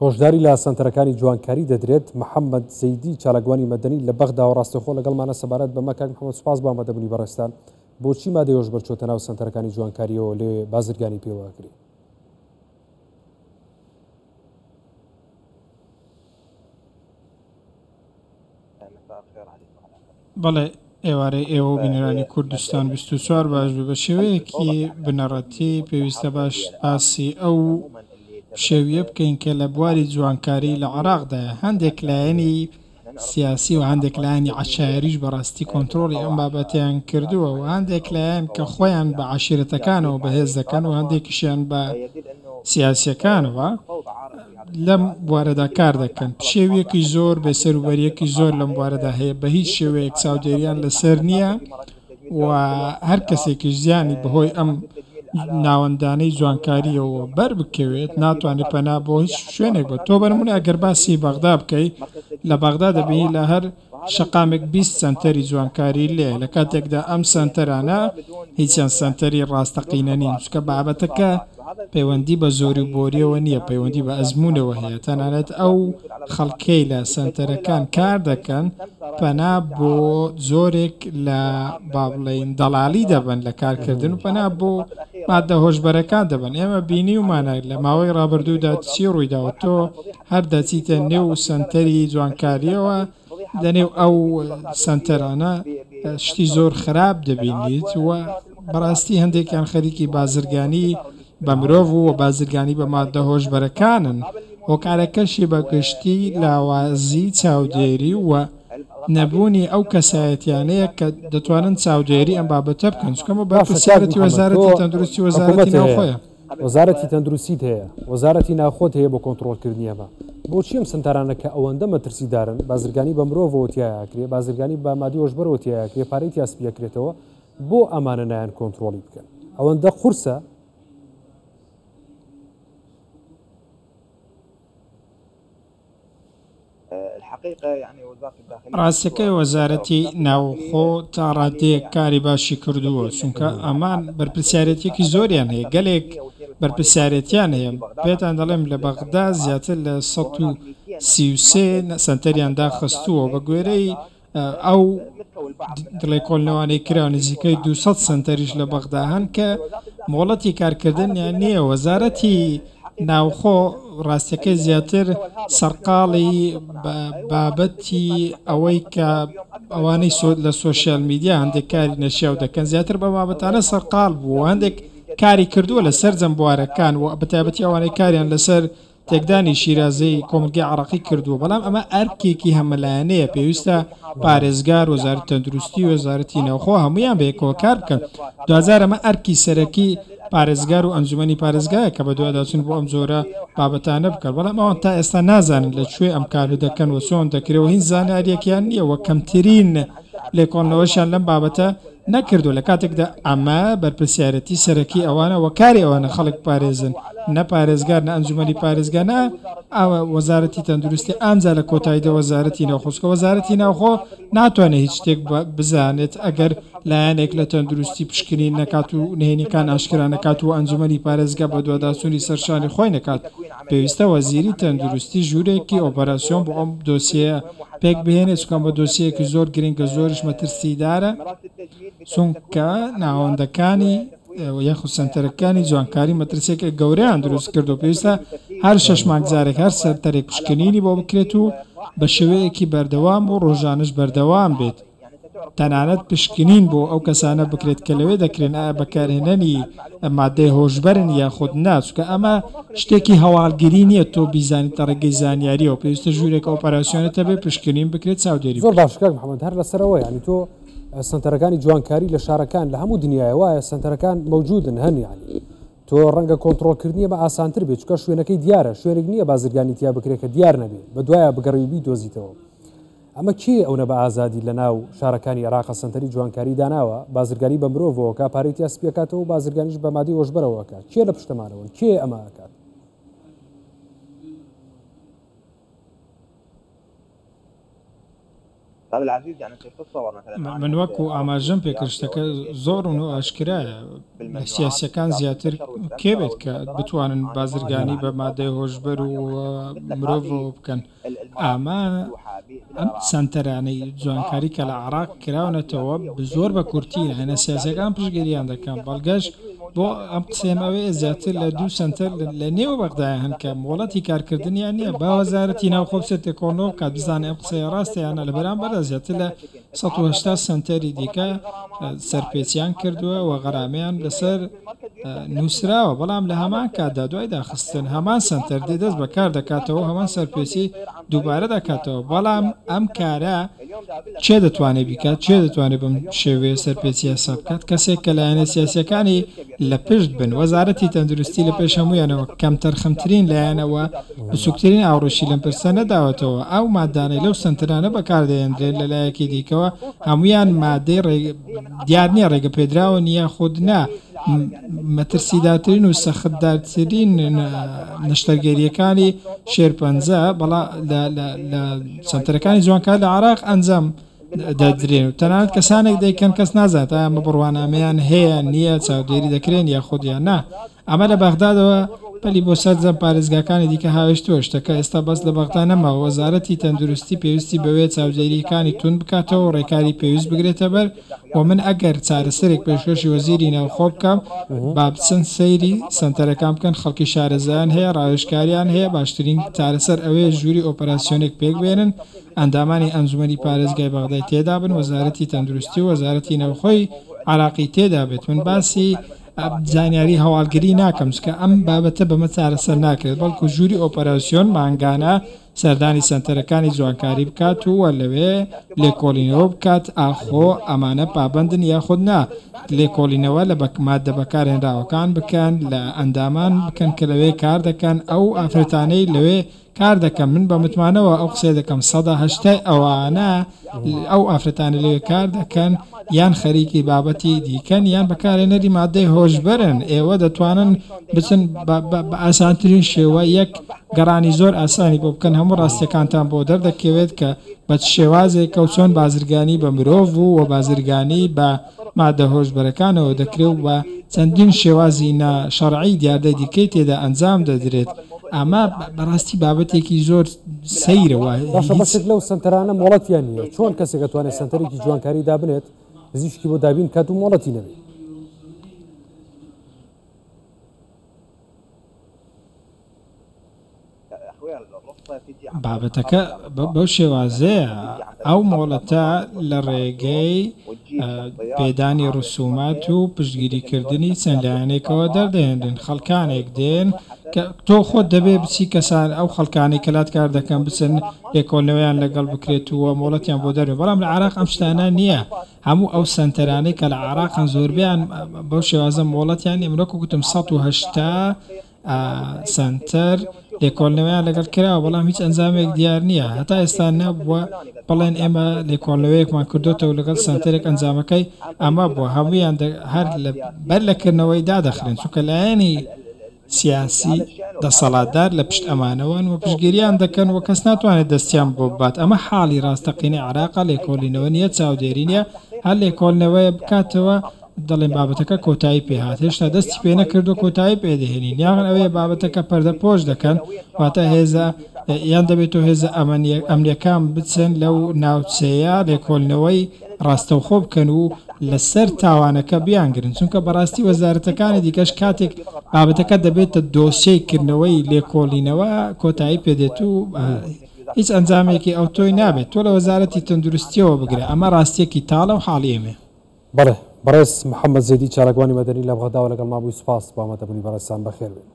هۆشداری لە سەنتەرەکانی جوانکاری دەدرێت. محەممەد زەیدی چالاکوانی مەدەنی لە بەغداوە ڕاستەوخۆ لەگەڵمانە سەبارەت بەمە. کاک محەممەد سوپاس بۆ ئامادەبوونی بەڕێزتان. بۆچی مادەی هۆشبەر چۆتە ناو سەنتەرەکانی جوانکارییەوە لێ بازرگانی پێوە ئەکرێ؟ بەڵێ ئێوارەی ئێوە و بینەرانی کوردستان 24 باش بێ. بە شێوەیەکی بنەڕەتی پێویستە باش باسی ئەو پشێویە بکەین کە لە بواری جوانکاری لە عێراقدایە. هەندێک لایەنی سیاسی و هەندێک لایەنی عەشایەریش بەڕاستی کۆنترۆڵی ئەم بابەتەیان کردووە و هەندێک لایەن کە خۆیان بە عەشیرەتەکانەوە بەهێز دەکەن و هەندێکیشیان بە سیاسیەکانەوە لەم بوارەدا کار دەکەن. پشێویەکی زۆر، بێسەروبەریەکی زۆر لەم بوارەدا هەیە، بە هیچ شێوەیەک چاودێریان لەسەر نییە و هەر کەسێکیش زیانی بەهۆی ئەم ناوەندانەی جوانکاریەوە بەر بکەوێت ناتوانێت پەنا بۆ هیچ شوێنێک بە تۆ بەرمونە ئەگەر باسی بەغدا بکەی لە بەغدا دەبینی لە هەر شەقامێک 20 سەنتەری جوانکاری لێ لە کاتێکدا ئەم سەنتەرانە هیچیان سەنتەری ڕاستەقینە نین چونکە بابەتەکە پەیوەندی بە زۆری و بۆریەوە نییە پەیوەندی بە ئەزموونەوە هەیە تەنانەت ئەو خەڵکەی لە سەنتەرەکان کار دەکەن پەنا بۆ جۆرێک لە با بڵێین دەڵالی دەبەن لە کارکردن و پەنا بۆ مادە هۆشبەرەکان دەبەن ئێمە بینیومانە لە ماوەی ڕابردوودا چی ڕوویداوە تۆ هەر دەچیتە نێو سەنتەری جوانکاریەوە لەنێو ئەو سەنتەرانە شتی زۆر خراپ دەبینیت و بەڕاستی هەندێکیان خەریکی بازرگانی بە مرۆڤ و بازرگانی بە ماددە هۆشبەرەکانن، هۆکارەکەشی بە گشتی لاوازی چاودێری و نەبوونی ئەو کەسایەتیانەیە کە دەتوانن چاودێری ئەم بابەتە بکەن، چونکە ئەمە باشە کاک بەرپرسیارێتی محەمەد تۆ وەزارەتی تەندروستی و وەزارەتی حکومەت هەیە ناوخۆیە. وەزارەتی تەندروستیت هەیە وەزارەتی ناوخۆت هەیە بۆ کۆنتڕۆڵکردنی ئەمە بۆچی ئەم سەنتەرانە کە ئەوەندە مەترسیدارن بازرگانی بە مرۆڤەوە تیایا ئەکرێ بازرگانی بە مادەی هۆشبەرەوە تیایا ئەکرێ پارەی تیا سپی ئەکرێتەوە بۆ ئەمانە نایەن کۆنتڕۆڵی بکەن ئەوەندە قورسە؟ ڕاستەکەی وەزارەتی ناوخۆ تا ڕادەیەک کاری باشی کردووە، چونکە ئەمان بەرپرسیارێتیەکی زۆریان هەیە، گەلێک بەرپرسیارێتیان هەیە، پێتان دەڵێم لە بەغدا زیاتر لە 133 سەنتەریان داخستووە، بە گوێرەی ئەو لێکۆڵینەوانەی کرا نزیکەی 200 سەنتەریش لە بەغدا هەن کە مۆڵەتی کارکردنیان نییە. وەزارەتی ناوخۆ ڕاستیەکەی زیاتر سەرقاڵی بابەتی ئەوەی کە ئەوانەی لە سۆشیال میدیا هەندێک کاری نەشیاو دەکەن زیاتر بە بابەتانە سەرقاڵ بوو هەندێک کاری کردووە لە سەرجەم بوارەکان و بەتایبەتی ئەوانەی کاریان لەسەر تێکدانی شیرازەی کۆمەڵگەی عێراقی کردووە، بەڵام ئەمە ئەرکێکی هەمەلایەنەیە، پێویستە پارێزگار، وەزارەتی تەندروستی، وەزارەتی ناوخۆ هەموویان بەیەکەوە کار بکەن، دواجار ئەمە ئەرکی سەرەکی پارێزگار و ئەنجومەنی پارێزگایە کە بەدواداچوون بۆ ئەم جۆرە بابەتانە بکەن، بەڵام ئەوان تا ئێستا نازانن لە کوێ ئەم کارە دەکەن و چۆن دەکرێ و هیچ زانیارییەکیان نییە و کەمترین لێکۆڵنەوەشیان لەم بابەتە نەکردووە لە کاتێکدا ئەمە بەرپرسیارێتی سەرەکی ئەوانە و کاری ئەوانە خەڵک بپارێزن نە پارێزگار نە ئەنجومەنی پارێزگا نە وەزارەتی تەندروستی ئامجا لە کۆتاییدا وەزارەتی ناوخۆ چونکە وەزارەتی ناوخۆ ناتوانێت هیچ شتێک بزانێت ئەگەر لایەنێک لە تەندروستی پشکنین نەکات و نهێنیەکان ئاشکرا نەکات و ئەنجومەنی پارێزگا بەدواداچوونی سەرشانی خۆی نەکات پێویستە وەزیری تەندروستی ژوورێکی ئۆپەراسیۆن بۆ ئەم دۆسیەیە پێک بهێنێت، چونکە ئەمە دۆسیەیەکی زۆر گرنگە، زۆریش مەترسیدارە، چونکە ناوەندەکانی یاخود سەنتەرەکانی جوانکاری مەترسیەکی گەورەیان دروست کردو پێویستە هەر شەش مانگ جارێک هەر سەنتەرێک پشکنینی بۆ بکرێت و بە شێوەیەکی بەردەوام و ڕۆژانەش بەردەوام بێت. تەنانەت پشکنین بۆ ئەو کەسانە بکرێت کە لەوێ دەکرێن ئایا بەکارهێنەری ماددەی هۆشبەرن یاخود نا، چونکە ئەمە شتێکی هەواڵگری نییە تۆ بیزانیت لە ڕێگەی زانیارییەوە، پێویستە ژوورێک ئۆپەراسیۆنت هەبێت پشکنین بکرێت چاودێری زۆر بکرێت. باشە کاک محمد هەر لەسەر ئەوە یانی تۆ سەنتەرەکانی جوانکاری لە شارەکان لە هەموو دنیایە وایە سەنتەرەکان مەوجودن هەن یانی تۆ ڕەنگە کۆنتڕۆڵکردنی ئەمە ئاسانتر بێت چونکە شوێنەکەی دیارە شوێنێک نییە بازرگانی تیا بکرێت کە دیار نەبێ بە دوایە بگەڕێی و بیدۆزیتەوە ئەمە کێیە ئەونە بە ئازادی لە ناو شارەکانی عێراقە سەنتەری جوانکاری داناوە بازرگانی بە مرۆڤەوە کا پارەی تیا سپی ئەکاتەوە و بازرگانیش بە مادەی هۆشبەرەوە ئەکات کێ لە پشتەمانەوەن کێ ئەمە ئەکات؟ من وەکو ئاماژەم پێکرد شتەکە زۆر ڕوون و ئاشکرایە، لە سیاسییەکان زیاتر کێ بێت کە بتوانن بازرگانی بە مادەی هۆشبەر و مرۆڤەوە بکەن؟ ئەمە ئەم سەنتەرانەی جوانکاری کە لە عێراق کراونەتەوە زۆر بە کورتی لایەنە سیاسیەکان پشتگیریان دەکەن، بەڵگەش بۆ ئەم قسەیەم ئەوەیە زیاتر لە دوو سەنتەر لە نێو بەغدایە هەن کە مۆڵەتی کارکردنیان نییە، با وەزارەتی ناوخۆ بچێت لێکۆڵنەوە بکات بزانێت ئەم قسەیە ڕاستە یان نا، لە بەرامبەردا زیاتر لە 180 سەنتەری دیکە سەرپێچیان کردووە و غەرامەیان لەسەر نووسراوە، بەڵام لە هەمان کاتدا دوای داخستن هەمان سەنتەر دێ دەست بەکار دەکاتەوە و هەمان سەرپێچی دووبارە دەکاتەوە، بەڵام ئەم کارە کێ دەتوانێت بیکات؟ کێ دەتوانێت بەم شێوەیە سەرپێچی یاسا بکات؟ کەسێک کە لایەنە سیاسییەکانی لە پشت بن، وەزارەتی تەندروستی لە پێش هەموویانەوە کەمتەرخەمترین لایەنە و بچووکترین ئاوڕیشی لەم پرسە نەداوەتەوە، ئەو ماددانەی لەو سەنتەرانە بەکاردەهێندرێن لە لایەکی دیکەوە هەموویان ماددەی دیار نییە ڕێگەپێدراون یاخود نا، مەترسیدارترین و سەختدارترین نەشتەرگەرییەکانی شێرپەنجە بەڵا لە سەنتەرەکانی جوانکاری لە عێراق ئەنجام دەدرێن و تەنانەت کەسانێک دەیکەن کەس نازانێت ئایا ئەمە بڕوانامەیان هەیە نییە چاودێری دەکرێن یاخود یان نا. ئەمە لە بەغدادەوە پەلی بۆ سەرجەم پارێزگاکانی دیکە هاوێشتووە، شتەکە ئێستا بەس لە بەغدا نەماوە، وەزارەتی تەندروستی پێویستی بەوەیە چاودێرییەکانی توند بکاتەوە و ڕێکاری پێویست بگرێتەبەر و من ئەگەر چارەسەرێک پێشکەشی وەزیری ناوخۆ بکەم با بچن سەیری سەنتەرەکان بکەن، خەڵکی شارەزایان هەیە، ڕاوێژکاریان هەیە، باشترین چارەسەر ئەوەیە ژووری ئۆپەراسیۆنێک پێکبێنن، ئەندامانی ئەنجومەنی پارێزگای بەغدای تێدابن، وەزارەتی تەندروستی و وەزارەتی ناوخۆی عێراقی تێدابێت، من باسی زانیاری هەواڵگری ناکەم، چونکە ئەم بابەتە بەمە چارەسەر ناکرێت، بەڵکو ژووری ئۆپەراسیۆن مانگانە سەردانی سەنتەرەکانی جوانکاری بکات و لەوێ لێکۆڵینەوە بکات ئاخۆ ئەمانە پابەندن یاخود نا، لێکۆڵینەوە لە ماددە بەکارهێنراوەکان بکەن، لە ئەندامان بکەن کە لەوێ کار دەکەن، ئەو ئافرەتانەی لەوێ کار دەکەن، من بە متمانەوە ئەو قسەیە دەکەم 80% ئەوانە ئەو ئافرەتانە لەوێ کار دەکەن یان خەریکی بابەتی دیکەن یان بەکارهێنەری مادەی هۆشبەرن، ئێوە دەتوانن بچن بە ئاسانترین شێوە یەک گەڕانی زۆر ئاسانی بۆ بکەن هەموو ڕاستیەکانتان بۆ دەردەکەوێت کە بە چ شێوازێکە و چۆن بازرگانی بە مرۆڤ و بازرگانی بە مادە هۆشبەرەکانەوە دەکرێ و بە چەندین شێوازی نا شەڕعی دیاردەی دیکەی تێدا ئەنجام دەدرێت ئەمە بەڕاستی بابەتێکی زۆر سەیرە و باشە هیچ بەشێک لەو سەنتەرانە مۆڵەتیان نییە چۆن کەسێک ئەتوانێت سەنتەرێکی جوانکاری دابنێت پزیشکی بۆ دابین بکات و مۆڵەتی نەبێت؟ بابەتەکە بەو شێوازەیە، ئەو مۆڵەتە لە ڕێگەی پێدانی ڕسومات و پشتگیریکردنی چەند لایەنێکەوە دەردەهێنرێن، خەڵکانێک دێن کە تۆ خۆت دەبێ بچی کەسان ئەو خەڵکانەی کە لات کار دەکەن بچن لێکۆڵینەوەیان لەگەڵ بکرێت و مۆڵەتیان بۆ دەربێت، بەڵام لە عێراق ئەم شتانە نییە، هەموو ئەو سەنتەرانەی کە لە عێراقن زۆربەیان بەو شێوازە مۆڵەتیان نییە، من وەکو گوتم 180 سەنتەر لێکۆڵنەوەیان لەگەڵ کراوە، بەڵام هیچ ئەنجامێک دیار نییە. هەتا ئێستا نەبووە بڵێن ئێمە لێکۆڵنەوەیەکمان کردۆتەوە لەگەڵ سەنتەرێک ئەنجامەکەی ئەمە بووە. هەموویان هەر بەر لە کردنەوەی دادەخرێن، چونکە لایەنی سیاسی دەسەڵاتدار لە پشت ئەمانەوەن و پشتگیریان دەکەن و کەس ناتوانێت دەستیان بۆ ببات. ئەمە حاڵی ڕاستەقینەی عێراقە، لێکۆڵینەوە نییە، چاودێری نییە، هەر لێکۆڵنەوەیە بکاتەوە دەڵێن بابەتەکە کۆتایی پێهات هێشتا دەستی پێ نەکردووە کۆتایی پێ دەهێنین یان ئەوەیە بابەتەکە پەردەپۆش دەکەن واتە هێزە یان دەبێت تۆ هێزە ئەمنیەکان بچن لەو ناوچەیە لێکۆڵینەوەی ڕاستەوخۆ بکەن و لەسەر تاوانەکە بیانگرن چونکە بەڕاستی وەزارەتەکانی دیکەش کاتێک بابەتەکە دەبێتە دۆسیەی کردنەوەی لێکۆڵینەوە کۆتایی پێدێت و هیچ ئەنجامێکی ئەوتۆی نابێت تۆ لە وەزارەتی تەندروستیەوە بگرە ئەمە ڕاستیەکی تاڵە و حاڵی ئێمەیە. بەڵێ بەڕێز محەمەد زێدی چالاکوانی مەدەنی لە بەغداوە لەگەڵمان بووی سوپاس بۆ ئامادەبوونی بەڕێزتان بەخێربێن.